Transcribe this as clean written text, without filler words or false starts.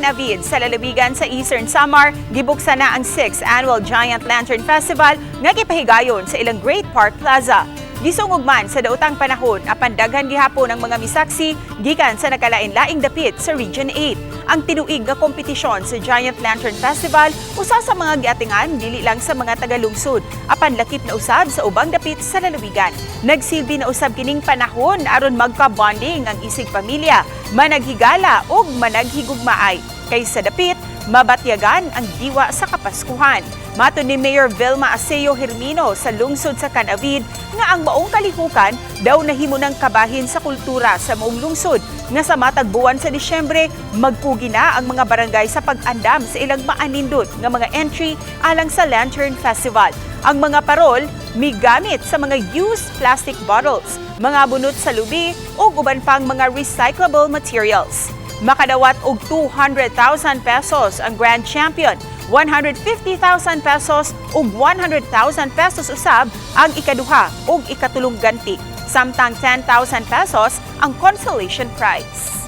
Can-avid sa lalawigan sa Eastern Samar, gibuksan na ang 6th Annual Giant Lantern Festival nga gipahigayon sa ilang Great Park Plaza. Gisungog man sa daotang panahon apan daghan gihapon ang mga misaksi gikan sa nakalain-laing dapit sa Region 8. Ang tinuig nga kompetisyon sa Giant Lantern Festival usa sa mga giatingan dili lang sa mga taga-lungsod apan lakip na usab sa ubang dapit sa lalawigan. Nagsilbi na usab kining panahon aron magka-bonding ang isig pamilya, managhigala ug managhigugmaay. Kay sa dapit, mabatyagan ang diwa sa Kapaskuhan. Matod ni Mayor Vilma Aseo Hermino sa lungsod sa Can-avid nga ang maong kalihukan daw nahimo ng kabahin sa kultura sa maong lungsod nga sa matag buwan sa Disyembre, magkugi na ang mga barangay sa pag-andam sa ilang maanindot nga mga entry alang sa Lantern Festival. Ang mga parol migamit sa mga used plastic bottles, mga bunot sa lubi ug uban pang mga recyclable materials. Makadawat og 200,000 pesos ang grand champion, 150,000 pesos ug 100,000 pesos usab ang ikaduha ug ikatulong ganti. Samtang 10,000 pesos ang consolation prize.